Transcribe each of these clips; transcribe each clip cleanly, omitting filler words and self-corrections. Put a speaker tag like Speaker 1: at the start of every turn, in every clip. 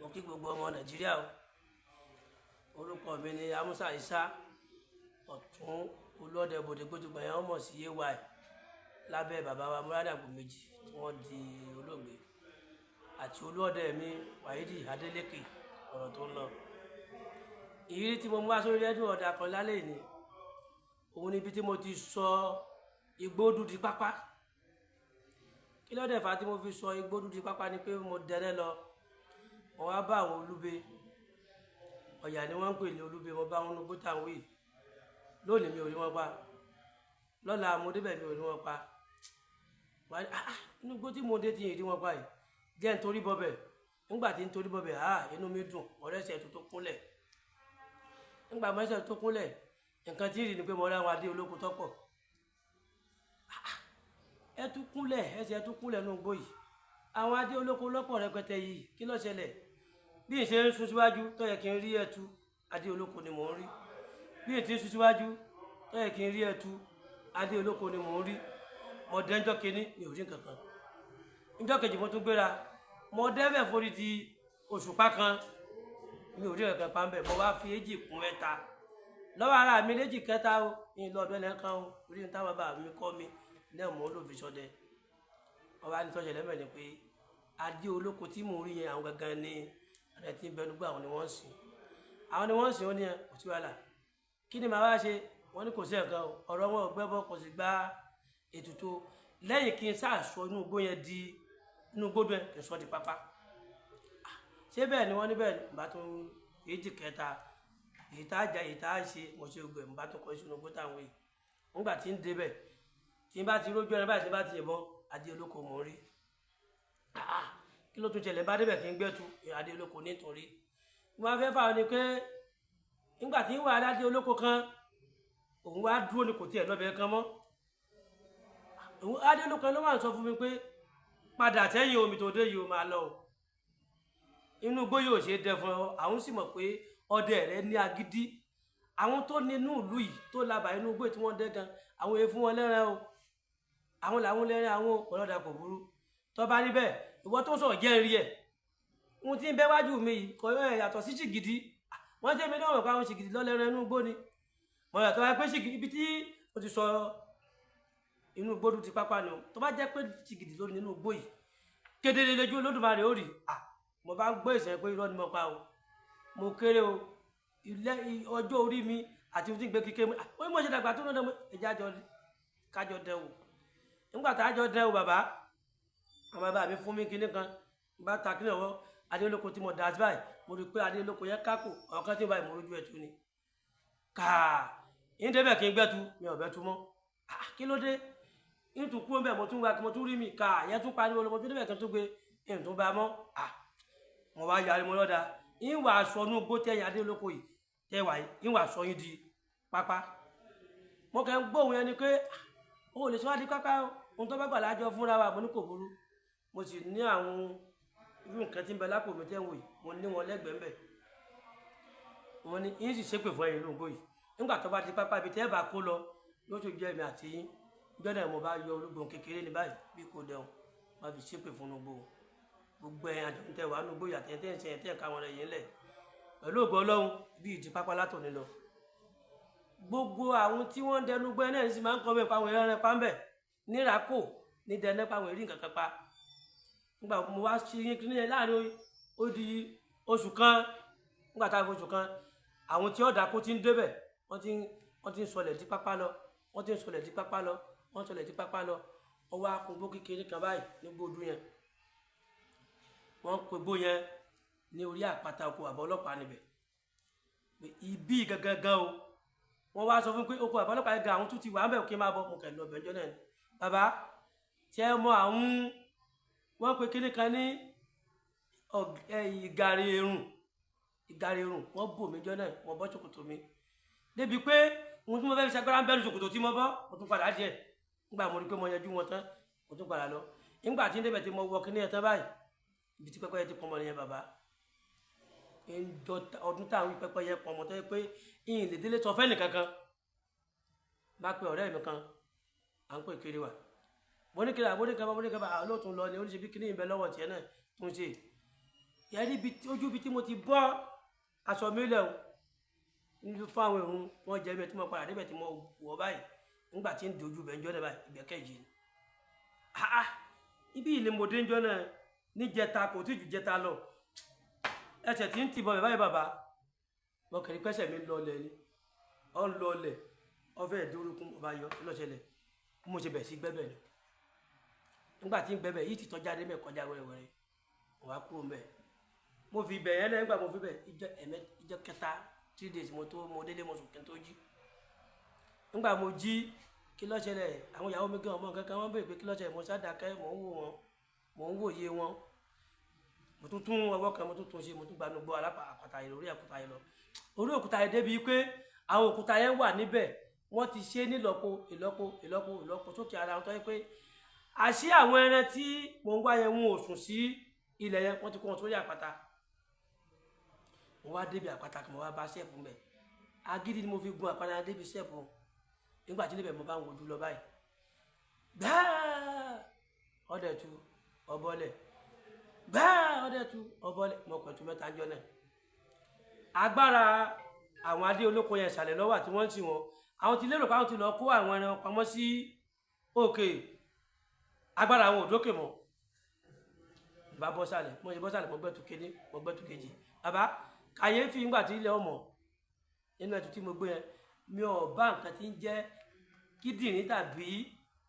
Speaker 1: Mo kí gbogbo ọmọ Nàìjíríà o. Orúkọ mi ni Amusa Isa, Ọ̀tún Olúọdẹ Bòde Gbójúgbà yẹn wọ́n mọ̀ sí AY lábẹ́ bàbá wa Murad Àgbòmejì tí wọ́n di olóògbé, àti Olúọdẹ mi Wáídì Adélékè. Ọ̀rọ̀ tó ń lọ. Ìrírí tí mo mú wá sórí rédíò ọ̀dà kan lálẹ́ yìí òun níbi tí mo ti sọ igbó dúdú pápá. Kí ló dé fà tí mo fi sọ igbó dúdú pápá ni pé mo dẹrẹ́ lọ, mo wá bá àwọn olúbe. Ọ̀yà ni wọ́n ń pè ní olúbe. Mo bá wọn nugbó táwọn yìí lónìí, mi ò rí wọn pa. Lọ́la mo débẹ̀, mi ò rí wọn pa. Wà á ah, inú igbó tí mo dé ti rí wọn pa yìí jẹ́ nítorí bọ́bẹ̀. Nígbà tí nítorí bọ́bẹ̀, ah, inú mi dùn. Ọ̀rẹ́sẹ̀ tó kúnlẹ̀, nígbà mọ́sẹ̀ tó kúnlẹ̀, nǹkan tí ń rí ni pé mo rí àwọn adé olóko tọ́pọ̀. Ẹ tún kúnlẹ̀, ẹsẹ̀ ẹ tún kúnlẹ̀ nínú igbó yìí, àwọn adé olóko lọ́pọ̀ rẹpẹtẹ yìí, kí ló ṣẹlẹ̀? Bí n ṣe ń sún síwájú tó yẹ kí n rí ẹtu, adé olóko ni mò ń rí. Bí n ti ń sún síwájú tó yẹ kí n rí ẹtu, adé olóko ni mò ń rí. Mo dé ńjọ́ kínní, mi ò rí nǹkan kan. Ńjọ́ kejì, mo tún gbéra, mo débẹ̀ forí di òṣùpá kan, mi ò rí nǹkan kan pa ń bẹ̀. Mo wá fi èjì kún mẹ́ta lọ́wọ́ ara mi léjì kẹta o, ní lọ́ọ̀dọ́ ẹlẹ́kan o, orí ní táwọn bàbá mi kọ́ mi náà mò ń lò fi ṣọdẹ. Wọ́n wá ní tọ́jú ẹlẹ́mẹ̀ ni pé adé olóko tí mò ń rí yẹn, àwọn gangan ni ẹni tí ń bẹnu gbọ́, àwọn ni wọ́n ń sìn, àwọn ni wọ́n ń sìn. Ó ní ẹ kò sí wàhálà, kí ni màá wá ṣe? Wọ́n ní kò sí ẹ̀kan o, ọ̀rọ̀ wọn ò gbẹ́bọ, kò sì gba ètùtù lẹ́yìn kí n sáà sọ inú igbó yẹn di inú igbó dùn ẹ̀, kí n sọ di pápá. Ṣé bẹ́ẹ̀ ni? Wọ́n ní bẹ́ẹ̀ ni. Bá tún èjì kẹta, èyí tá a jà, èyí tá a ṣe, mo ṣe gbẹ̀, mo bá tún kọ́ sínú igbó táwọn yìí. Nígbà tí ń débẹ̀, tí n bá ti rójú ẹran báyìí, tí n bá ti yìnbọn, adé olóko mò ń rí. Kí ló tún ṣẹlẹ̀? Bá débẹ̀ kí n gbẹ́tu, adé olóko nítorí mo máa fẹ́ fà ọ́ ni pé nígbà tí ń wà adé olóko kan, òun wá dúró ní kò tiẹ̀ lọ́bẹ̀ kan mọ́. Òun adé olóko ló wà ń sọ fún mi pé padà sẹ́yìn, omi tó dé yìí, ó máa lọ o, inú igbó yóò ṣe é dẹ fún ọ. Àwọn sì mọ̀ pé ọdẹ rẹ ní agídí. Àwọn tó ní inú ìlú yìí tó labà inú igbó tí wọ́n dẹ́ gan, àwọn èèyàn fún wọn lẹ́rẹ̀ o, àwọn làwọn lẹ́rẹ̀. Àwọn ọlọ́dà kò burú, tó bá níbẹ̀, ìwọ tó ń sọ̀rọ̀ jẹ́ rí ẹ̀. Ohun tí ń bẹ wájú mi yìí kò yọ yàtọ̀ sí ṣìgìdì. Wọ́n jẹ́ mi náà mọ̀ pé àwọn ṣìgìdì lọ́lẹ́rẹ̀ inú igbó ni mo yàtọ̀ wáyé pé ṣìgìdì ibi tí o ti sọ inú igbó ti pápá ni o. Tó bá jẹ́ pé ṣìgìdì ló ní inú igbó yìí, kedere lójú Olódùmarè ó rí. Mo bá ń gbọ́ ìsẹ̀ pé irọ́ ni mo pa o, mo kéré o, ilé ọjọ́ orí mi àti ohun tí ń gbé kékeré mi, ó ní mo ṣe dàgbà tó náà. Ẹ̀jẹ̀ àjọ kájọ dẹ wò. Nígbà tá a jọ dẹ wò, bàbá, àwọn bàbá mi fún mi kinní kan, bá ta kinní ọwọ́ adé olóko tí mo dà sí báyìí, mo rí i pé adé olóko yẹn kákò ọ̀kan tí mo báyìí, mo rójú ẹ̀tú ni káà ń débẹ̀ kí n gbẹ́tu, mi ò bẹ́tu mọ́. Kí ló dé? Ń tún kúrò bẹ́ẹ̀, mo tún wá, mo tún rí mi káà yẹn tún pariwo, mo tún débẹ̀ kí n tún gbé, ń tún bá mọ́. Mo wá yarí, mo lọ́dà ń wà aṣọ inú igbó tẹ̀yìn adé olóko yìí tẹ̀wà yìí, ń wà aṣọ yín di pápá. Mo kàn ń gbóhùn yẹn ni pé o lè sọ wá di pápá o, ohun tó bá gbà lájọ fúnra wa. Mo ní kò burú. Mo sì ní àwọn irú nǹkan tí ń bẹ lápò mi tẹ́ ń wò yìí, mo ní wọn lẹ́gbẹ̀ẹ́ ńbẹ̀. Wọ́n ní yín sì ṣépè fún ẹ̀yin lóńgbò yìí. Nígbà tó bá di pápá, ibi tẹ́ ẹ bá kó lọ yóò tó jẹ́ èmi àti yín. Gbọ́dọ̀ mo bá yọ olúgbòhùn kékeré ní báyìí bí kò dẹ̀hùn, wọ́n fi ṣépè fún gbogbo gbogbo ẹ̀yin àjọ tẹ wà nùgbò yàtẹ̀ tẹ̀ ń ṣe tẹ̀ ká wọn rẹ̀ yín lẹ̀ pẹ̀lú ògo Ọlọ́run bí ìdí pápá látòní lọ. Gbogbo àwọn tí wọ́n ń dẹnu gbẹ́ náà sì máa ń kọ́ bẹ́ẹ̀ pa àwọn ẹran pa ń bẹ̀ nírako ní dẹnu pa àwọn èrí nǹkan kan pa. Nígbà mo wá ṣe yín kí ní láàrin ó di oṣù kan, nígbà tá a fi oṣù kan, àwọn tí ọ̀dà kó ti ń débẹ̀, wọ́n ti ń sọlẹ̀ di pápá lọ, wọ́n ti ń sọlẹ̀ di pápá lọ, wọ́n sọlẹ̀ di pápá lọ. Ọwọ́ akùngbó kékeré kan báyìí ní gbódú yẹn, wọ́n pe gbó yẹn ní orí àpáta oko àbọ̀ ọlọ́pàá níbẹ̀ ibi gangan o. Wọ́n wá sọ fún pé oko àbọ̀ ọlọ́pàá yẹn gan, àwọn tún ti wà ń bẹ̀, kí n máa bọ̀. Mo kẹ̀ lọ bẹ̀jọ́ náà ni bàbá tí ẹ mọ àwọn wọ́n pe kíní kan ní ìgàrí erùn, ìgàrí erùn. Wọ́n bò mí jọ náà, wọ́n bọ́ ṣòkòtò mi débi pé ohun tí mo fẹ́ fi ṣagbára ń bẹ́nu ṣòkòtò tí mo bọ́. Mo tún padà díẹ̀. Nígbà mo rí pé mo yanjú wọn tán, mo tún padà lọ. Nígbà tí ń débẹ̀ tí mo wọ kíní ẹ̀ tán báyìí, ibi tí pẹ́pẹ́yẹ ti pọnmọ nìyẹn bàbá. Ńjọ ọdún táwọn wí pẹ́pẹ́yẹ pọnmọ tó yẹ pé ìyìn lè délé sọ fẹ́ nìkankan. Bá pe ọ̀rẹ́ mi kan, à ń pè kiri wa, mo ní kiri àbó ní kaba, mo ní kaba àwọn olóòtú lọ ni oníṣe bí kíní ìbẹ lọ́wọ́ tiẹ̀ náà tó ń ṣe. Yẹ́rí ojú ibi tí mo ti bọ́ aṣọ mi lẹ̀ o níbi fún àwọn èrò wọn jẹ́ mi tí mo padà débẹ̀ tí mo wọ̀ báyìí nígbà tí ń dojú bẹ̀ ń jọ́ náà báyìí ìgbẹ́ kẹ́jì ni. Ah, ibi yìí ni mo dé ń jọ́ náà níjẹta, kò tí ju jẹta lọ, ẹsẹ̀ tí ń tìbọn báyìí bàbá, mo kẹ̀rí pẹ́sẹ̀ mi lọlẹ̀ ni, ọ̀ ń lọlẹ̀, ọfẹ́ ìdórúkún ọba yọ. Kí ló ṣẹlẹ̀? Bí mo ṣe bẹ̀ sí gbẹ́bẹ̀ ni, nígbà tí ń gbẹ́bẹ̀ yìí ti tọ́já dé mẹ́ kọjá wẹ́rẹ́wẹ́rẹ́, mo wá kúrò mbẹ́, mo fi ibẹ̀ yẹn lẹ́yìn. Nígbà mo fi bẹ̀ ìjọ ẹ̀mẹ́ ìjọ kẹta, 3 days, mo tó mo délé, mo sùn kí n tó jí. Nígbà mo jí, kí ló ṣẹlẹ̀? Àwọn ìyàwó mi gan ọmọ kankan, wọ́n béèrè pé kí ló ṣẹlẹ̀. Mo sá dákẹ́, mò ń wò wọn, mò ń wòye wọn. Mo tún tún ọwọ́ kan, mo tún tún ṣe, mo tún gbanú gbọ́ alápá àpáta yìí, orí òkúta yìí lọ, orí òkúta yìí débi pé àwọn òkúta yẹn wà níbẹ̀, wọ́n ti ṣe nílọ́po ìlọ́po ìlọ́po ìlọ́po sókè ara wọn, tó yẹ pé àṣé àwọn ẹran tí mò ń wá yẹn, wọn ò sùn sí ilẹ̀ yẹn, wọ́n ti kó wọn sórí àpáta. Mo wá débi àpáta kan, mo wá bá sẹ́ẹ̀pù mẹ́. Agídí ni mo fi gun àpáta débi sẹ́ẹ̀pù. Nígbà tí níbẹ̀ mo bá ń wojú lọ báyìí, gbáà, ọdẹ tu ọbọlẹ̀, gbáà, ọdẹ tu ọbọlẹ̀. Mo pẹ̀tù mẹ́ta jọ náà. Agbára àwọn adé olóko yẹn ìsàlẹ̀ lọ́wọ́ àti wọ́n ń sìn wọn. Àwọn ti lérò pé àwọn ti lọ kó àwọn ẹran pamọ́ sí òkè, agbára àwọn òdókè mọ́. Bá bọ́ sàlẹ̀, mo ṣe bọ́ sàlẹ̀, mo gbẹ́tu kéde, mo gbẹ́tu kejì. Bàbá, kàyéfì, ńgbà tí ilẹ̀ ọmọ nínú ẹ̀tù tí mo gbé yẹn, mi ò bá nǹkan tí ń jẹ́ kíndìnrín tàbí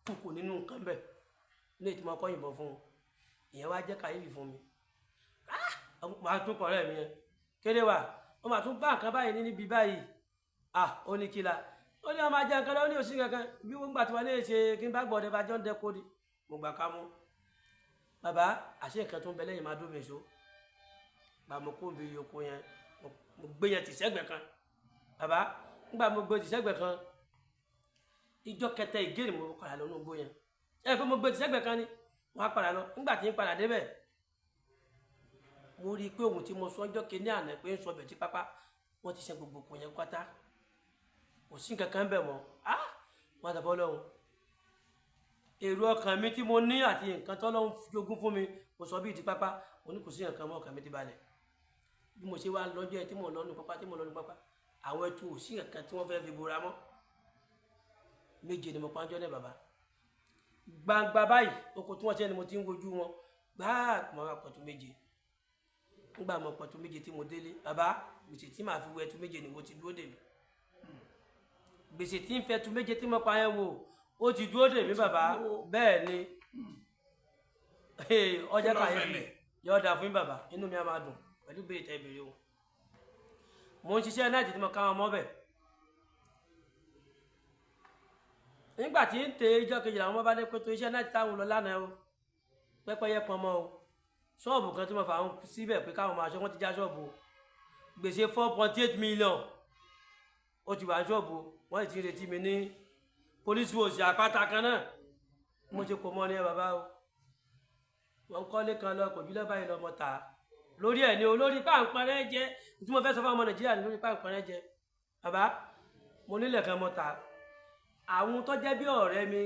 Speaker 1: kùkù nínú nǹkan bẹ́ẹ̀ ní ètò ọkọ̀ yìnbọn fún un. Ìyẹn wá jẹ́ kàyéfì fún mi. Màá tún kọ̀rẹ́ mi yẹn kéde wà, wọ́n máa tún bá nǹkan báyìí níbi báyìí. Ah, ó ní kí la ó ní ọmọ ajá nǹkan lọ, ó ní òsì kankan bí wọ́n gbà tí wọ́n lè ṣe kí n bá gbọ́ ọdẹ bá jọ ń dẹ́kọ́ ni. Mo gbà ká mú bàbá, àṣé nǹkan tó ń bẹ lẹ́yìn máa dún mi so. Bá mo kó bí oko yẹn, mo gbé yẹn tì sẹ́gbẹ̀ kan. Bàbá, nígbà mo gbé tì sẹ́gbẹ̀ kan, ìjọ kẹtẹ ìgéèrè, mo padà lọ nínú igbó yẹn. Ẹ pé mo gbé tì sẹ́gbẹ̀ kan ni, wọ́n á padà lọ. Nígbà tí ń padà débẹ̀, mo rí i pé òun tí mo sọ ọjọ́ kìíní àná pé ń sọ ọbẹ̀ tí pápá wọ́n ti ṣe gbogbo kò yẹn pátá, kò sí nǹkan kan bẹ̀ mọ́. Ah, wọ́n á tàbọ̀ lọ́hùn. Èrò ọkàn mi tí mo ní àti nǹkan tọ́lọ́hún jogún fún mi, mo sọ bí ìdí pápá, mo ní kò sí nǹkan mọ́, ọkàn mi ti balẹ̀. Bí mo ṣe wá lọ́jọ́ ẹ tí mo lọ nínú pápá, tí mo lọ nínú pápá, àwọn ẹtu ò sí nǹkan tí wọ́n fẹ́ fi bora mọ́. Méje ni mo pa ń jọ́ náà bàbá. Gbangba báyìí, oko tí wọ́n ṣe ni mo ti ń wojú wọn gbáà, mo máa pọ̀tù méje. Nígbà mo pọ̀tù méje tí mo délé, bàbá, gbèsè tí màá fi wọ ẹtu méje ni mo ti dúró dè mí. Gbèsè tí ń fẹ́ tu méje tí mo pa yẹn wò, ó ti dúró dè mí bàbá. Bẹ́ẹ̀ ni, ọjà kàyéfì yóò dà fún yín bàbá, inú mi á máa dùn pẹ̀lú béèrè tẹ́ ìbéèrè o. Mo ń ṣiṣẹ́ náà tí mo ká wọn mọ́ bẹ̀. Nígbà tí ń tẹ ìjọ kejì, làwọn ọmọ bá dé pé tó iṣẹ́ náà ti táwọn lọ lánàá o, pẹ́pẹ́yẹ pọn mọ́ o. Ṣọ́ọ̀bù kan tí mo fà ń síbẹ̀ pé káwọn máa ṣọ́, wọ́n ti já ṣọ́ọ̀bù o. Gbèsè 4.8 million ó ti wà ní ṣọ́ọ̀bù o. Wọ́n sì ti ń retí mi ní police post àpáta kan náà. Mo ṣe kò mọ́ ní ẹ bàbá o. Wọ́n kọ́lé kan lọ, kò jùlọ báyìí lọ́mọ tà á lórí ẹ̀ ní olórí páńpẹ́rẹ́ jẹ́. Tí mo fẹ́ sọ fún ọmọ Nàìjíríà ní lórí páńpẹ́rẹ́ jẹ́, bàbá, mo nílẹ̀ kan mọ́ ta. Àwọn tó jẹ́ bí ọ̀rẹ́ mi,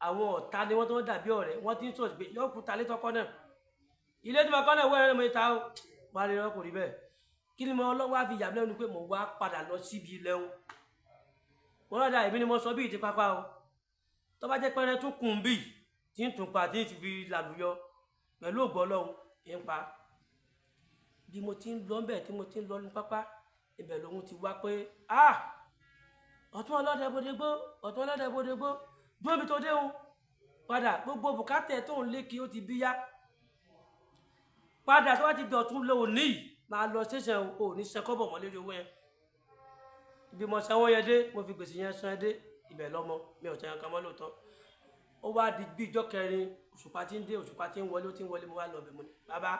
Speaker 1: àwọn ọ̀tá ni wọ́n, tó dàbí ọ̀rẹ́, wọ́n ti ń sọ̀rọ̀ pé yóò kú ta lé tọkọ náà, ilé tí mo kọ́ náà wẹ́rẹ́ mo ta ó wà lè rọ́. Kò rí bẹ́ẹ̀. Kí ni mo ọlọ́wọ́ á fi yà mí lẹ́nu pé mo wá padà lọ síbi ilẹ̀ o? Mo rọ́dà, èmi ni mo sọ bí ìdí pápá o. Tó bá jẹ́ pẹ́rẹ́ tún kùn bí tí ń tún pa, tí ń fi làlùyọ pẹ̀lú ògbọ́ Ọlọ́run ń pa. Bí mo ti ń lọ bẹ́ẹ̀, tí mo ti ń lọ ní pápá ibẹ̀, lòun ti wá pé, ah, ọ̀tún ọlọ́dẹ bodègbó, ọ̀tún ọlọ́dẹ bodègbó, dúró tó déhùn padà, gbogbo bùkátẹ̀ tó ń lé kí ó ti bíyá padà. Tó bá ti dọ̀tún lò ní máa lọ ṣẹ̀ṣẹ̀ o, ní sẹ́kọ́bọ̀ mọ́ lérí owó yẹn. Ibi mo sanwó yẹn dé, mo fi gbèsè yẹn san ẹ dé ibẹ̀ lọ́mọ mi ò sẹ́yìn kan mọ́ lóòótọ́. Ó wá di bí ijọ́ kẹrin, òṣùpá tí ń dé, òṣùpá tí ń wọlé, ó ti ń wọlé. Mo wá lọ bẹ̀, mo ní bàbá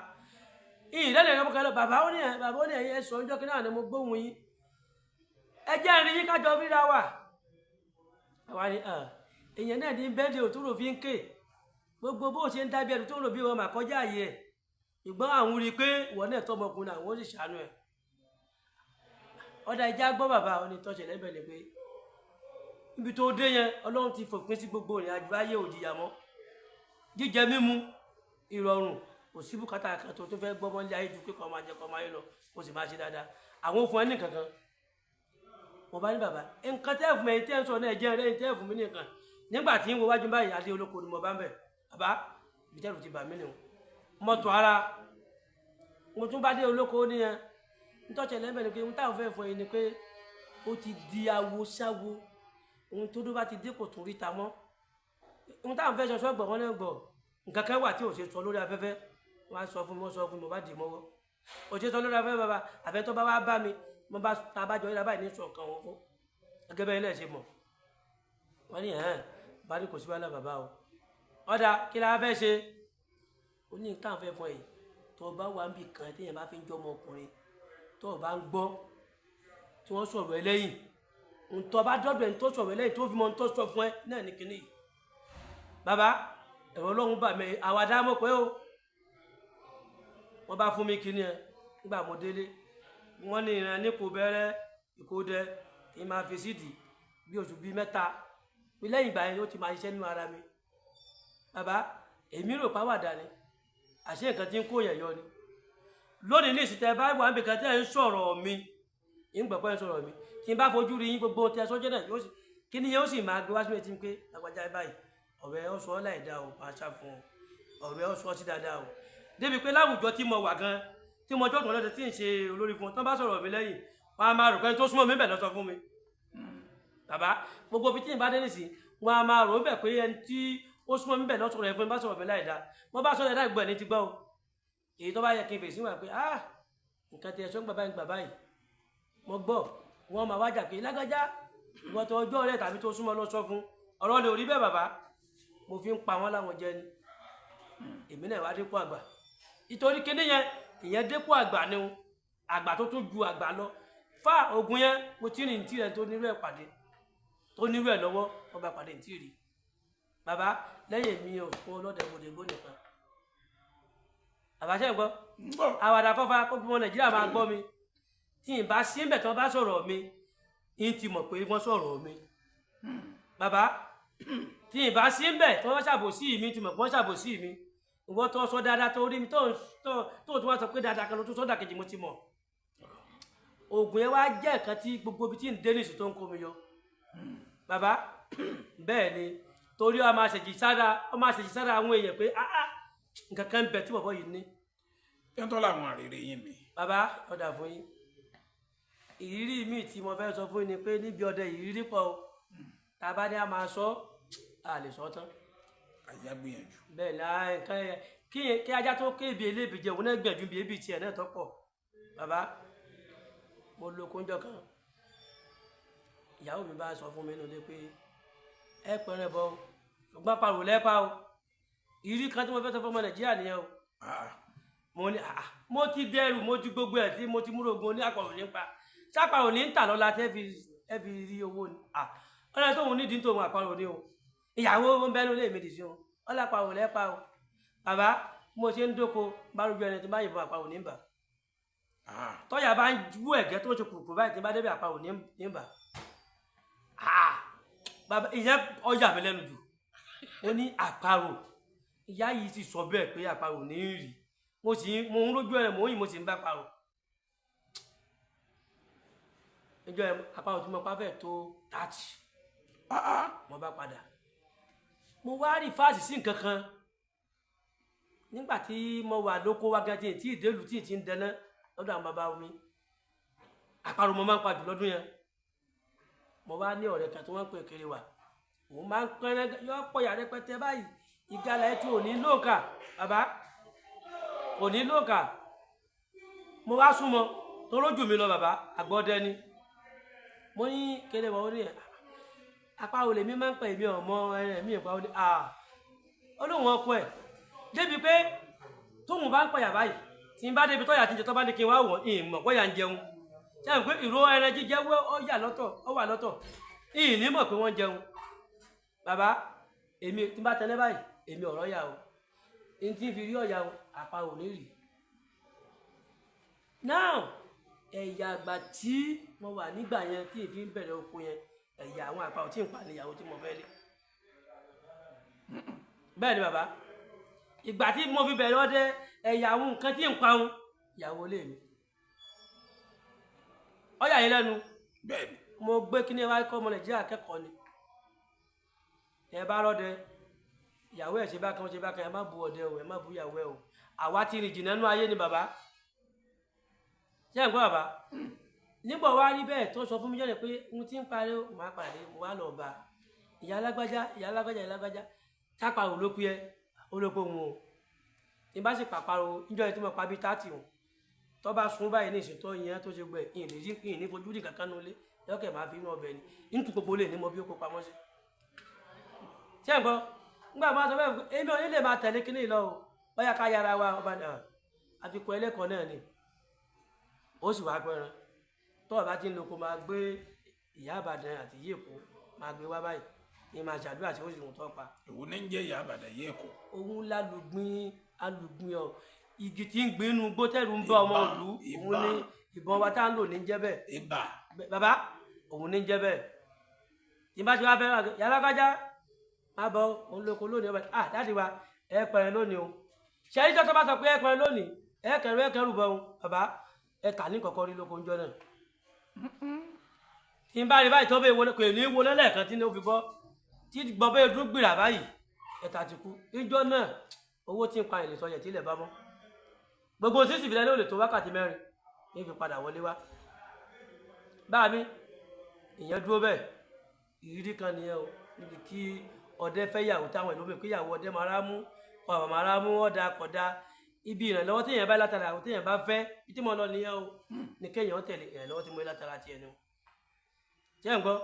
Speaker 1: ìyìn lẹ́nu ẹ̀rọ mọ́kànlá. Bàbá ó ní ẹ̀, bàbá ó ní ẹ̀yìn ẹ̀ sọ ọjọ́ kí náà ni mo gbóhùn yín, ẹ jẹ́ ìrìn yín kájọ ríra wà. Àwa ni èèyàn náà ní bẹ́ẹ̀dì òtúrò fi ń ké gbogbo bó ṣe ń dábìí ẹni tó ń rò bí wọn mà kọjá àyè ẹ̀. Ìgbọ́n àwọn rí i pé ìwọ náà tọmọkùnrin, àwọn ó sì ṣàánú ẹ̀. Ọ̀dà ìjà gbọ́ bàbá, ó ní tọ́ṣẹ̀ lẹ́bẹ̀ ni pé níbi tó dé yẹn, Ọlọ́run ti fòpin sí gbogbo ìrìn àjò ayé, òjìyà mọ́, jíjẹ mímu ìrọ̀rùn. Kò sí bùkátà kan tó fẹ́ gbọ́ mọ́lé ayé ju pé kọ́ máa jẹ kọ́ máa yé lọ, kó sì máa ṣe dáadáa. Àwọn ò fún ẹ ní kankan. Mo bá ní bàbá, nǹkan tẹ́ fún mi tẹ́ ń sọ náà jẹ́ rẹ́ tẹ́ fún mi nìkan. Nígbà tí ń wo wájú báyìí, adé olóko ni mo bá ń bẹ̀. Bàbá, ibi tẹ́rù ti bà mí nìyẹn. Mọ́tò ara mo tún bá dé olóko nìyẹn. Ntọ́sẹ̀ lẹ́bẹ̀ẹ́ ni pé ohun táwọn fẹ́ fún yín ni pé ó ti di awo sáwo. Ohun tó dó bá ti dé kò tún ríta mọ́. Ohun táwọn fẹ́ sọ sọ́gbọ̀n wọn náà gbọ̀. Nǹkan kan wà tí ò ṣe sọ lórí afẹ́fẹ́. Wọ́n á sọ fún mi, wọ́n sọ fún mi, mo bá dì mọ́wọ́. Ò ṣe sọ lórí afẹ́fẹ́ bàbá, àfẹ́ tó bá wá bá mi, mo bá ta bá jọ yíra báyìí ní sọ kan wọn fún. Gẹ́gẹ́ bẹ́ẹ̀ náà ṣe mọ̀. Wọ́n ní ẹ̀hẹ́n, bá ní kò sí wàhálà bàbá o. Ọ̀dà kí la fẹ́ ṣe? Ó ní táwọn fẹ́ fún ẹ yìí. Tó bá wà níbì kan téèyàn bá fi ń jọmọ ọkùnrin, tó o bá ń gbọ́ tí wọ́n sọ̀rọ̀ ẹ lẹ́yìn, ntọ́ bá dọ́dọ̀ ẹni tó sọ̀rọ̀ ẹ lẹ́yìn tó fi mọ ntọ́ sọ fún ẹ náà ní kinní yìí. Bàbá, ẹ̀rọ Ọlọ́run bà mí, àwàdà mọ̀ pé o. Wọ́n bá fún mi kinní ẹ nígbà mo délé. Wọ́n ní ìran ní kò bẹ̀rẹ̀ ìkódẹ kí n máa fi sídìí bí oṣù bíi mẹ́ta. Pé lẹ́yìn ìgbà yẹn ó ti máa ṣiṣẹ́ nínú ara mi. Bàbá, èmi rò pàwàdà ni, àṣé nǹkan tí ń kó yẹn yọ ni. Lónìí ní ìsìtẹ́ bá wà níbi kan tẹ́ ń sọ̀rọ̀ mi, ń gbọ́ pé ń sọ̀rọ̀ mi, tí n bá fojú rí yín gbogbo tẹ sọ́jọ́ náà, yóò sì kí ni yóò sì máa gbé wá sí mi tí ń pé lágbájá báyìí, ọ̀rẹ́ ó sọ láì dáa o, máa ṣá fún ọ, ọ̀rẹ́ ó sọ sí dáadáa o. Débi pé láwùjọ tí mo wà gan, tí mo jọ́dún ọlọ́dẹ tí ń ṣe olórí fún ọ, tán bá sọ̀rọ̀ mi lẹ́yìn, wọ́n á máa rò pé tó súnmọ́ mi bẹ̀ lọ sọ fún mi. Bàbá, gbogbo ibi tí n bá dé nísìn, wọ́n á máa rò bẹ̀ pé ẹni tí ó súnmọ́ mi bẹ̀ lọ sọ̀rọ̀ ẹ̀ fún mi bá sọ̀rọ̀ mi láì dáa. Wọ́n bá sọ̀rọ̀ ẹ̀ láì gbọ́ ẹ̀ ní ti gbọ́ o. Èyí tó bá yẹ kí n fèsì wà pé ah nǹkan tí ẹ sọ ń gbà báyìí gbà báyìí, mo gbọ́. Wọ́n máa wájà pé lágbájá ìwọ tó ọjọ́ rẹ̀ tàbí tó súnmọ́ lọ sọ fún ọ̀rọ̀ lè rí bẹ́ẹ̀. Bàbá, mo fi ń pa wọ́n láwọn jẹ ni. Èmi náà wá dépò àgbà ìtorí kíní yẹn, ìyẹn dépò àgbà ni o, àgbà tó tún ju àgbà lọ fá ogun yẹn. Mo ti rìn tí rẹ tó nírú ẹ̀ pàdé, tó nírú ẹ̀ lọ́wọ́, wọ́n bá pàdé tí rí. Bàbá, lẹ́yìn mi ò fún ọlọ́dẹ gbòdègbò nìkan. Bàbá ṣe ń gbọ́ àwàdà kọfà kó gbọmọ Nàìjíríà máa gbọ́ mi. Tí n bá sí ń bẹ̀ tí wọ́n bá sọ̀rọ̀ mi, n ti mọ̀ pé wọ́n sọ̀rọ̀ mi. Bàbá, tí n bá sí ń bẹ̀ tí wọ́n bá ṣàbòsí mi, ti mọ̀ pé wọ́n ṣàbòsí mi. Ìwọ tó sọ dáadáa tó rí mi tó tún wá sọ pé dáadáa kan ló tún sọ́dà kejì, mo ti mọ̀. Oògùn yẹn wá jẹ́ nǹkan tí gbogbo ibi tí ń dé nìṣó tó ń kó mi yọ. Bàbá, bẹ́ẹ̀ ni, torí ó máa ṣèjì sára, ó máa ṣèjì sára àwọn èèyàn pé ah nǹkan kan ń bẹ tí bọ̀bọ̀ yìí ní.
Speaker 2: Yẹn tó làwọn àrèrè yín mi.
Speaker 1: Bàbá, ọ̀dà fún yín. Ìrírí mi tí mo fẹ́ sọ fún yín ni pé níbi ọdẹ ìrírí pọ̀ o. Tá a bá ní a máa sọ, a lè sọ tán.
Speaker 2: Àyà gbìyànjú.
Speaker 1: Bẹ́ẹ̀ ni, nǹkan yẹn kí ajá tó kébi elébi jẹ òun náà gbìyànjú bí ebi tiẹ̀ náà tọ́pọ̀. Bàbá, mo lo kóńjọ kan. Ìyàwó mi bá sọ fún mi nínú ilé pé ẹ pẹrẹ bọ ṣùgbọ́n parò lẹ́pa o. Ìrírí kan tí mo fẹ́ sọ fún ọmọ Nàìjíríà nìyẹn o. Mo ní mo ti dẹrù, mo ti gbogbo ẹ̀ tí mo ti múrò ogun ní àpàrò nípa sápàrò ní ń tà lọ́la tẹ́ fi rí owó ni. Ọ̀rẹ́ tóun nídìí tóun àpàrò ní o. Ìyàwó ń bẹ́nu lé mi dì sí o. Ọlọ́pàá ò lẹ́pa o. Bàbá, mo ṣe ń dóko bá rújú ẹni tí bá yìnbọn àpàrò ní bà. Tọ́yà bá ń wú ẹ̀gẹ́ tó ń ṣe kùrùkùrù báyìí tí bá débi àpàrò ní bà. Bàbá, ìyẹn ọjà mi lẹ́nu jù. Ó ní àparò. Ìyá yìí ti sọ bẹ́ẹ̀ pé àparò ní í rí. Mo sì ń rójú ẹ̀rẹ̀ mò ń yìn, mo sì ń bá parò. Níjọ́ ẹ̀ àparò tí mo pa fẹ́ tó 30. Mo bá padà. Mo wá rí fáàsì sí nǹkan kan. Nígbà tí mo wà lóko wa gan tí ì délùú tí ì ti ń dẹná lọ́dọ̀ àwọn bàbá mi. Àparò mo máa ń pa jù lọ́dún yẹn. Mo wá ní ọ̀rẹ́ kan tí wọ́n ń pè kiri wa. Òun máa ń pẹ́rẹ́ yọ pọ̀ yàrá rẹpẹtẹ báyìí. Ìgalà ẹ̀ tí ò ní lóǹkà, bàbá. Kò ní lóǹkà. Mo wá súnmọ́, tó rójú mi lọ bàbá, àgbọ̀dẹ ni. Mo ní kéré wọ́n ní apá olè mi máa ń pè mí ọmọ ẹ̀rẹ̀ mi ìpa olè. Ó lóun ọkọ ẹ̀. Débi pé tóun bá ń pẹ̀yà báyìí, tí n bá débi tọ́yà tí ń jẹ tó bá ní kí n wá wọ̀, ìmọ̀ pọ̀yà ń jẹun. Ṣé àwọn pé ìró ẹran jíjẹ ó yà lọ́tọ̀, ó wà lọ́tọ̀. Ìyìn ní mọ̀ pé wọ́n jẹun. Bàbá, èmi tí n bá tẹ́lẹ̀ báyìí, èmi ọ̀rọ̀ yà o. N tí ń fi rí ọ̀yà o, àparò ní rí. Now, ẹ̀yà àgbà tí mo wà nígbà yẹn tí èmi ń bẹ̀rẹ̀ oko yẹn, ẹ̀yà àwọn àparò tí ń pa ni ìyàwó tí mo fẹ́ lé. Bẹ́ẹ̀ ni bàbá, Ìgbà tí mo fi bẹ̀rẹ̀ ọdẹ ẹ̀yà àwọn nǹkan tí ń pa òun ìyàwó ilé mi. Ó yà yín lẹ́nu.
Speaker 2: Bẹ́ẹ̀ ni.
Speaker 1: Mo gbé kíní wá kọ́ ọmọ Nàìjíríà kẹ́kọ̀ọ́ ni. Ẹ bá rọ́dẹ ìyàwó ẹ̀ ṣe bákan ṣe bákan, ẹ má bu ọdẹ o, ẹ má bu ìyàwó ẹ o. Àwa ti rìn jìnnà nú ayé ni bàbá. Ṣé ẹ̀ ń gbọ́ bàbá? Nígbà wá rí bẹ́ẹ̀ tó sọ fún mi jọ́nà pé ohun tí ń parí o, màá pàdé, mo wá lọ bá ìyá alágbájá, ìyá alágbájá, ìyá alágbájá. Tápàrọ̀ ló pé ẹ, ó ló pé òun o. Tí n bá sì pàparọ̀ níjọ́ yẹn tí mo pa bíi 30 òun. Tó bá sun báyìí ní ìsìn tó yẹn tó ṣe gbẹ, ìyìn lè rí, ìyìn ní fojú rí kankan nulẹ̀, lọ́kẹ̀ máa fi inú ọbẹ̀ ni. Ntù gbogbo lè ní mọ bí ó kó pamọ́ sí. Ṣé ẹ̀ ń gbọ́? Nígbà máa sọ bẹ́ẹ̀, èmi ò ní lè máa tẹ̀lé kíní lọ o. Bóyá ká yára wa ọba náà. Àfikún ẹlẹ́kọ̀ọ́ náà ni. Ó sì wá pẹran. Tó o bá ti ń lo kó máa gbé ìyá Ìbàdàn àti ìyá Èkó máa gbé wá báyìí. Ní máa ṣàdúrà tí ó sì ń tọ́ pa.
Speaker 2: Èwo ní ń jẹ́ ìyá Ìbàdàn ìyá Èkó?
Speaker 1: Òun lálùgbìn, alùgbìn ọ. Igi tí ń gbin inú igbó tẹ́rù ń bá ọmọ ìlú. Òun ní ìbọn wa tá ń lò ní jẹ́ bẹ́ẹ̀.
Speaker 2: Ibà.
Speaker 1: Bàbá, òun ní jẹ́ bẹ́ẹ̀. Tí n bá ti wá fẹ́ rà, yàrá kájá, má bọ̀, òun lóko lónìí ọba. Ah, dáàdi wa, ẹ pẹ̀rẹ̀ lónìí o. Ṣé ẹni tó bá sọ pé ẹ pẹ̀rẹ̀ lónìí, ẹ kẹrù ẹ kẹrù bọ̀ òun, bàbá, ẹ kà ní kọ̀kọ́ rí lóko ńjọ́ náà. Tí n bá rí báyìí tó bẹ́ẹ̀ wọlé, kò ní wọlé lẹ́ẹ̀kan tí ní ó fi bọ́. Tí gbọ́ bẹ́ẹ̀ dún gbìrà báyìí, ẹ̀ta ti kú. Ńjọ́ náà, owó tí ń pa ìlẹ̀tọ̀ yẹ̀ tí ilẹ̀ bá mọ́. Gbogbo sísì ìfilẹ̀ ló lè tó wákàtí mẹ́rin ní fi padà wọlé wá. Báà mi, ìyẹn dúró bẹ́ẹ̀. Ìrírí kan nìyẹn o. Níbi kí ọdẹ fẹ́ yàwó táwọn ìlú mi pé ìyàwó ọdẹ máa rá mú, ọ̀rọ̀ máa rá mú, ọ̀dà kọ̀dà. Ibi ìrànlọ́wọ́ téèyàn bá látara àwọn téèyàn bá fẹ́, ibi tí mo lọ nìyẹn o. Ní kéèyàn tẹ̀lé ìrànlọ́wọ́ tí mo rí látara tiẹ̀ ni o. Ṣé ẹ̀ ń gbọ́?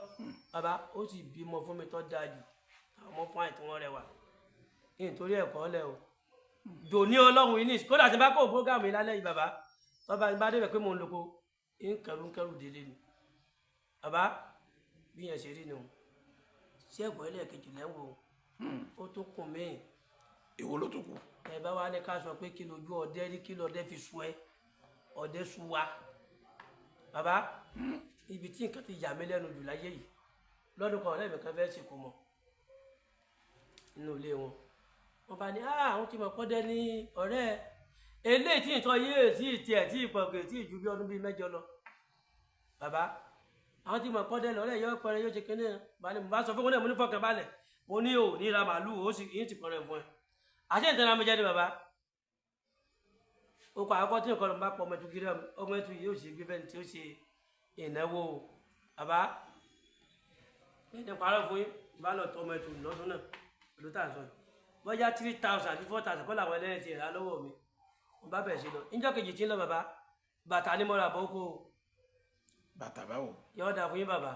Speaker 1: Bàbá, ó sì bímọ fún mi tó dáa jù. Àwọn ọmọ fún àìtí wọn rẹwà. Nítorí ẹ̀kọ́ lẹ o. Dòní Ọlọ́run yìí ní ìsìn. Kódà tí n bá kó bógáàmù yìí lálẹ́ yìí bàbá, tó bá débẹ̀ pé mò ń loko, ń kẹrù ń kẹrù délé ni. Bàbá, bí yẹn ṣe rí ni o. Ṣé ẹ̀kọ́ ẹlẹ́ẹ̀kejì lẹ́ ń wò? Ó tún kùn mí.
Speaker 2: Èwo ló tún kù?
Speaker 1: Ẹ bá wa ní ká sọ pé kí lójú ọdẹ rí, kí lọdẹ fi sú ẹ. Ọdẹ sú wa. Bàbá, ibi tí nǹkan ti yà mí lẹ́nu jù láyé yìí. Lọ́dún kan ọ̀rẹ́ mi kan fẹ́ ṣèkó mọ̀ nínú ilé wọn. Wọ́n bá ní, ah, àwọn tí mo kọ́ dẹ́ ní ọ̀rẹ́ ẹ. Eléyìí tí nǹkan yé tí ì tiẹ̀ tí ì pọ̀ kè tí ì ju bí ọdún bíi mẹ́jọ lọ. Bàbá, àwọn tí mo kọ́ dẹ́ lọ́rẹ́ yóò pẹrẹ yóò ṣe kinní ẹ̀. Balẹ̀, mo bá sọ fún wọn náà, mo ní fọkàn balẹ̀. Mo ní ò ní ra màálù, ó sì yín ti pọ̀rẹ̀ fún ẹ. Àṣé ìtàn mi jẹ́ ni bàbá. Okò àkọ́kọ́ tí nǹkan bá pọ̀ ọmọ ẹtù kiri, ọmọ ẹtù yìí yóò ṣe gbé fẹ́ni tí ó ṣe ìnáwó. Bàbá, ní parọ́ fún yín, bá lọ tọ́ ọmọ ẹtù lọ́dún náà, pẹ̀lú tá à ń sọ yìí. Bóyá 3,000 àti 4,000 kọ́ làwọn ẹlẹ́rìí ti rà lọ́wọ́ mi. Mo bá bẹ̀rẹ̀ sí lọ. Níjọ́ kejì tí ń lọ bàbá, bàtà ni mo rà bọ́ kó o.
Speaker 2: Bàtà báwo?
Speaker 1: Yọ̀ọ́ dà fún yín bàbá.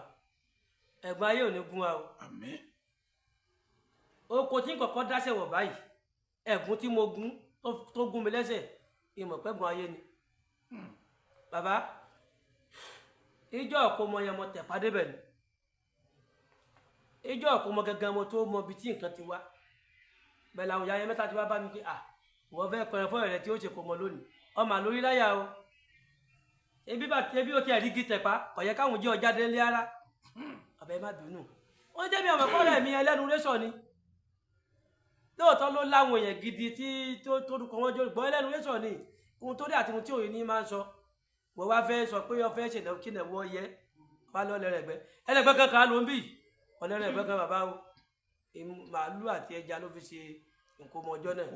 Speaker 1: Ẹ̀gbọ́n ayé ò ní gún wa o.
Speaker 2: Àmín.
Speaker 1: Oko tí ń kọ́kọ́ dáṣẹ̀ wọ̀ báyìí, ẹ̀gún tí mo gún tó gún mi lẹ́sẹ̀, ìmọ̀ pẹ́gun ayé ni. Bàbá, ìjọ́ ọ̀kọ́ mọ yẹn mo tẹ̀ padé bẹ̀ ni. Ìjọ́ ọ̀kọ́ mọ gangan mo tó mọ ibi tí nǹkan ti wá. Bẹ́ẹ̀ làwọn ìyá yẹn mẹ́ta ti wá bá mi pé, à, ìwọ fẹ́ pẹran fún ọ̀rẹ́ tí ó ṣe kò mọ lónìí. Ọmọ àlórí láyà o. Ebi bá ebi ó ti ẹ̀rí igi tẹ̀pá, kò yẹ káwọn jẹ́ ọjà délé ara. Bàbá ẹ má bínú. Wọ́n jẹ́ bí ọmọ kọ́lẹ̀ mi ẹlẹ́nu rẹ́sọ̀ ni. Lóòótọ́ ló láwọn èèyàn gidi tí tó dúkọ wọn jó gbọ́ ẹlẹ́nu rẹ́sọ̀ ni. Ohun tó dé àti ohun tí òye ní máa ń sọ. Wọ́n wá fẹ́ sọ pé wọ́n fẹ́ ṣèlú kí nà wọ́ yẹ. Wọ́n á lọ lẹ́rẹ̀gbẹ́. Ẹlẹ́gbẹ́ kankan ló ń bì. Ọlẹ́rẹ̀gbẹ́ kan bàbá o. Màálù àti ẹja ló fi ṣe nǹkan ọmọ ọjọ́ náà.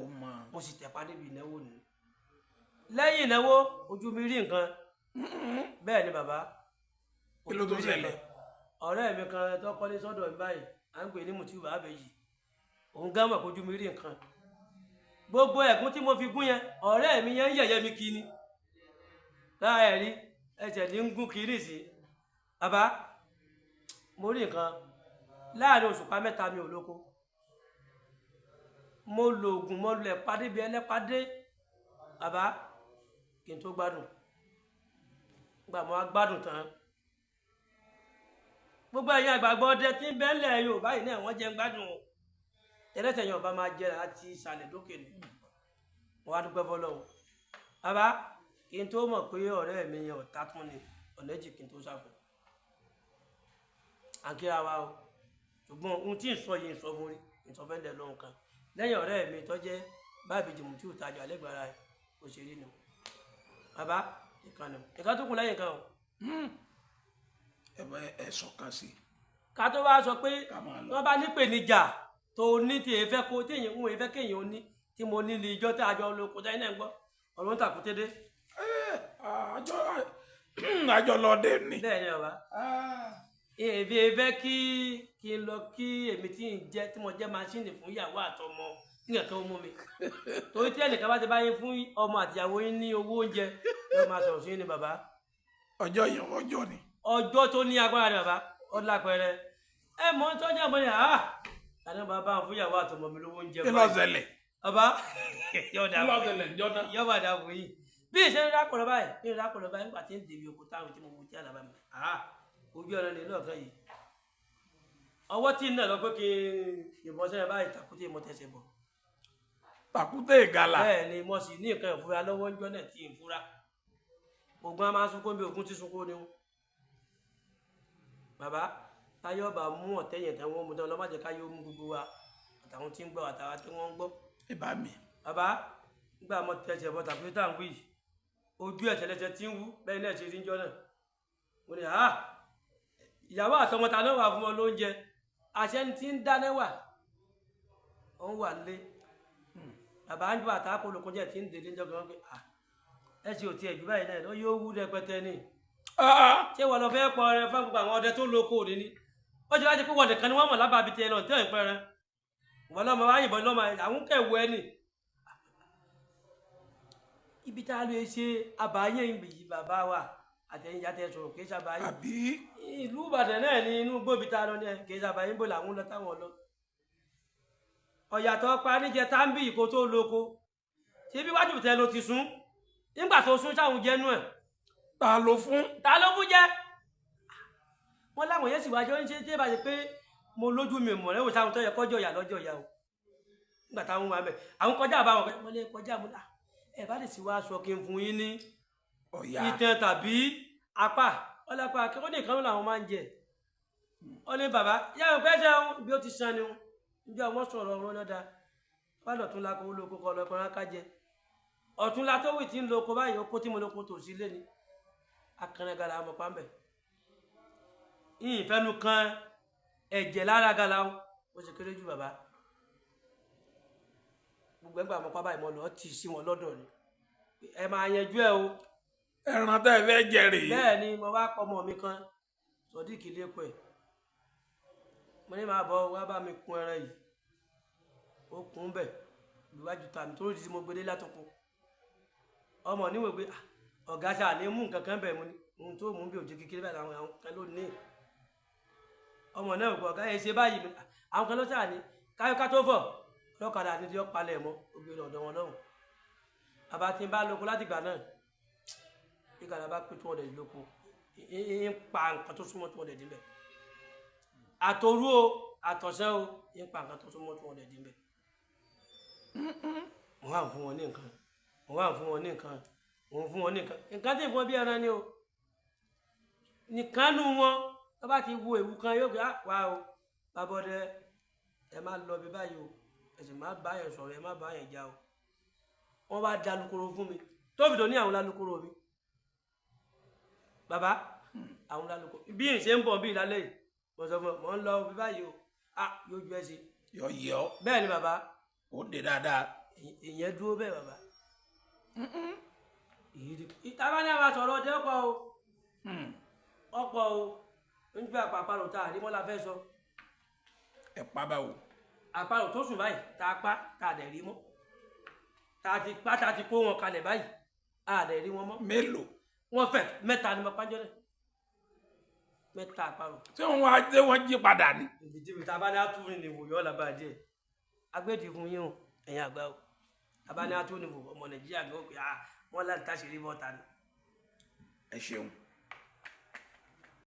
Speaker 1: Mo sì tẹ̀pá débi ìnáwó ni. Lẹ́yìn ìnáwó, ojú mi rí nǹkan. Bẹ́ẹ̀ ni bàbá.
Speaker 2: Kí ló tó ṣẹlẹ̀?
Speaker 1: Ọ̀rẹ́ mi kan tó kọ́lé sọ́dọ̀ mi báyìí, à ń pè ní Mutiu Bàbá-Ìbejì. Òun gán mọ̀ kójú mi rí nǹkan. Gbogbo ẹ̀gún tí mo fi gún yẹn, ọ̀rẹ́ mi yẹn ń yẹ̀yẹ́ mi kí ni. Láà rí, ẹsẹ̀ ní ń gún kiri sí. Bàbá, mo rí nǹkan. Láàárín òṣùpá mẹ́ta mi ò lóko. Mo lo ògùn, mo lẹ̀ padé bí ẹlẹ́padé. Bàbá, kí n tó gbádùn. Gbà mo wá gbádùn tán. Gbogbo ẹ̀yin àgbàgbọ́ ọdẹ tí ń bẹ ńlẹ̀ Yorùbá yìí náà wọ́n jẹ́ ń gbádùn o. Tẹ́lẹ̀tẹ̀ Yorùbá máa jẹ láti ìsàlẹ̀ dókè ni. Mo wá dúpẹ́ f'Ọlọ́run. Bàbá, kí n tó mọ̀ pé ọ̀rẹ́ mi yẹn ọ̀tá tún ni, ọ̀nà èjì kí n tó sáfù. À ń kíra wa o. Ṣùgbọ́n ohun tí ń sọ yìí ń sọ fún rí, ń sọ fẹ́ lẹ̀ lọ́hùn kan. Lẹ́yìn ọ̀rẹ́ mi tó jẹ́ Báàbí jìmù tí ò tajà lẹ́gbàá rẹ̀ òṣèré nù. Bàbá ìkànnì ìkan tó kù lẹ́yìn kan o.
Speaker 2: Ẹ bẹ ẹ sọ̀kan sí.
Speaker 1: Ká tó wá sọ pé
Speaker 2: Ká máa lọ.
Speaker 1: wọ́n bá nípèníjà tó ní tí èéfẹ́ kó téèyàn ń èéfẹ́ kéèyàn ó ní tí mo ní ní ijọ́ tí a jọ lóko táyé náà ń gbọ́ ọ̀rọ̀ ń tàkúté dé.
Speaker 2: Àjọ àjọ lọ dé ni.
Speaker 1: Bẹ́ẹ̀ ni bàbá, èmi fẹ́ kí n lọ kí èmi tí ń jẹ tí mo jẹ́ máṣíìnì fún ìyàwó àtọmọ kí nǹkan ó mú mi, torí tí ẹnìkan bá ti bá yín fún ọmọ àtìyàwó yín ní owó oúnjẹ yóò máa sọ̀rọ̀ sí yín ni bàbá.
Speaker 2: Ọjọ́ yẹn ọjọ́ ni.
Speaker 1: Ọjọ́ tó ní agbára ni bàbá, ó lápẹẹrẹ ẹ mọ tọ́jú àmọ́ ni àá tàbí bàbá fún ìyàwó àtọmọ mi lówó oúnjẹ
Speaker 2: Kí ló ṣẹlẹ̀?
Speaker 1: Bàbá yóò dà
Speaker 2: Kí ló
Speaker 1: fún yín.
Speaker 2: ṣẹlẹ̀ níjọ́ náà?
Speaker 1: Yóò bá dà fún yín. Bí ìṣe ń rákọ̀rọ̀ báyìí, bí ìṣe ń rákọ̀rọ̀ báyìí, nígbà tí ń dèbí oko táwọn tí mo wò tí àlàbà mi àá ojú ọ̀nà ní lọ́ọ̀kan yìí, ọwọ́ tí ń nà lọ pé kí n yìnbọn sẹ́yìn báyìí, tàkúté mo tẹ̀sẹ̀ bọ̀.
Speaker 2: Tàkúté ìgalà.
Speaker 1: Bẹ́ẹ̀ ni, mo sì ní nǹkan ìfura lọ́wọ́ ńjọ́ náà tí ń fura. Ogun a máa sunkún bí ogun tí sunkún ni wọn. Bàbá, táyọ̀ bá mú ọ̀tẹ̀ yẹn tán, wọ́n mú tán lọ́mọdé káyọ̀ mú gbogbo wa àtàwọn tí ń gbọ́ àtàwọn tí wọ́n ń gbọ́.
Speaker 2: Ẹ bá mi.
Speaker 1: Bàbá, nígbà mo tẹsẹ̀ bọ̀ tàbí tá à ń wí yìí, ojú ẹ̀sẹ̀ lẹ́sẹ̀ tí ń wú bẹ́ẹ̀ náà ṣe rí ńjọ́ náà. Mo ní à ìyàwó àtọmọ ta ló wà fún ọ lóúnjẹ, àṣẹ ni tí ń dáná wà ó ń wà lé. Bàbá ń gbà tá a kó lóko jẹ tí ń délé ńjọ́ gan pé à ẹ ṣe òtí ẹ̀jú báyìí náà ló yóò wú rẹpẹtẹ ni. Ṣé wọn lọ fẹ́ pọ ọrẹ fún gbogbo àwọn ọdẹ tó lóko òde ni? Ó ṣe wá ṣe pé wọn nìkan ni wọn mọ̀ lábàbí tiẹ̀ lọ tẹ́ ìpẹrẹ wọn lọ́mọ wá yìnbọn lọ́mọ àwọn kẹwọ́ ẹ nì. Ibi tá a lè ṣe àbáyé yìí bàbá wa àtẹ̀yìn ìyá tẹ sọ̀rọ̀ kì í ṣàbáyé.
Speaker 2: Àbí?
Speaker 1: Ìlú Ìbàdàn náà ni inú gbòbí tá a lọ ní ẹ kì í ṣàbáyé, ń bò làwọn lọ táwọn lọ. Ọ̀yàtọ̀ pa níjẹ táǹbì kó tó lóko, ṣé bí wájú tẹ ló ti sún nígbà tó sún sáwọn jẹnu ẹ.
Speaker 2: Ta ló fún?
Speaker 1: Ta ló fún jẹ? Wọn láwọn yẹn sì wájú ń ṣe tí ẹ bá ṣe pé mo lójú mi mọ̀ lẹ́wọ̀n sáwọn tó yẹ kọjọ́ ìyá lọ́jọ́ ìyá o. Nígbà táwọn wà mẹ́ àwọn kọjá àbáwọn wọn lè kọjá mo dà ẹ bá lè sì wá aṣọ kí n fún yín ní
Speaker 2: Ọ̀yà.
Speaker 1: itan tàbí apá ọlọ́pàá akẹ́kọ̀ọ́ nìkan làwọn máa ń jẹ. Ó ní bàbá yàrá pẹ́ sẹ́wọ̀n bí ó ti san ni bí àwọn sọ̀rọ̀ ọ̀rọ̀ náà da bá lọ̀tún la kó lóko kọ́ lọ́kọ́ ká jẹ ọ̀tún la tó wì tí ń lóko báyìí ó kó tí mo lóko tò sí lé ni akànnàgàlà àmọ̀ pàmbẹ̀ ìfẹ́nu kan ẹ̀jẹ̀ lára gàlà ó sì kéré jù bàbá. Gbogbo ẹgbẹ́ àmọ́ pábà ìmọ̀ lọ́ọ́ tì sí wọn lọ́dọ̀ ni ẹ máa yanjú ẹ o.
Speaker 2: Ẹran tẹ́ ẹ fẹ́ jẹ rèé.
Speaker 1: Bẹ́ẹ̀ ni, mo wá pọ̀ ọmọ mi kan Sodiq lẹ́kọ̀ọ́ ẹ̀, mo ní máa bọ̀ wá bá mi kun ẹran yìí, ó kun bẹ̀ ìwájú tàmí tó rí tí mo gbélé látọkọ ọmọ níwèé pé ọ̀gá ṣáà ní mú nǹkan kan bẹ̀, mo ní ohun tó mú bí òjò kékeré báyìí làwọn àwọn kan ló ní. Ọmọ náà kọ ọ̀gá ẹ ṣe báyìí, àwọn kan ló ṣáà ní káyọ̀ká tó fọ̀ lọ́kadà ní tí ó palẹ̀ mọ́ ó gbé lọ́dọ̀ wọn lọ́hùn. Bàbá tí ń bá lóko láti gbà náà ìkànnì bá pé 200 lóko ń pa nǹkan tó súnmọ́ 200 níbẹ̀, àtòrú o àtọ̀sẹ́ o ń pa nǹkan tó súnmọ́ 200 níbẹ̀. Mo wà fún wọn ní nǹkan, mo wà fún wọn ní nǹkan, mo ń fún wọn ní nǹkan, nǹkan tí ń fún wọn bí ẹran ni o. Nìkan nu wọn tó bá ti wo ewu kan yóò gbé wá o bàbá ọdẹ ẹ má lọ bí báyìí o, ẹ sì má bá yẹn sọ̀rọ̀, ẹ má bá yẹn já o. Wọ́n wá da alukoro fún mi tóbi tó ní àwọn lálukoro mi bàbá àwọn lálukoro bí n ṣe ń bọ̀ bí ìlálẹ́ yìí mo sọ fún ọ mo ń lọ bí báyìí o yóò ju ẹ sí.
Speaker 2: Yọ yẹ ọ.
Speaker 1: Bẹ́ẹ̀ ni bàbá.
Speaker 2: Ó dé dáadáa.
Speaker 1: Ìyẹn dúró bẹ́ẹ̀ bàbá. Ìtàbá ní àwọn sọ̀rọ̀ ọdẹ ọkọ̀ o ọkọ̀ o ń gbé àpàparò tá a rí mọ́ la fẹ́ sọ.
Speaker 2: Ẹ pa báwo?
Speaker 1: Àparò tó sùn báyìí tá a pa tá a dẹ̀ rí mọ́, tá a ti pa tá a ti kó wọn kalẹ̀ báyìí a dẹ̀ rí wọn mọ́.
Speaker 2: Mélòó?
Speaker 1: Wọ́n fẹ́ mẹ́ta ni mo pàjọ́ rẹ̀, mẹ́ta àparò.
Speaker 2: Ṣé wọn wá ṣé wọn jí padà ni?
Speaker 1: Ìdíje tá a bá ní atúrin ni wò yọ làbàjẹ́ agbẹ́dì fún yín o ẹ̀yin àgbà o, a bá ní atúrin wò ọmọ Nàìjíríà gbọ́ pé wọ́n láti táṣìírí bọ́ta ni.
Speaker 2: Ẹ ṣeun.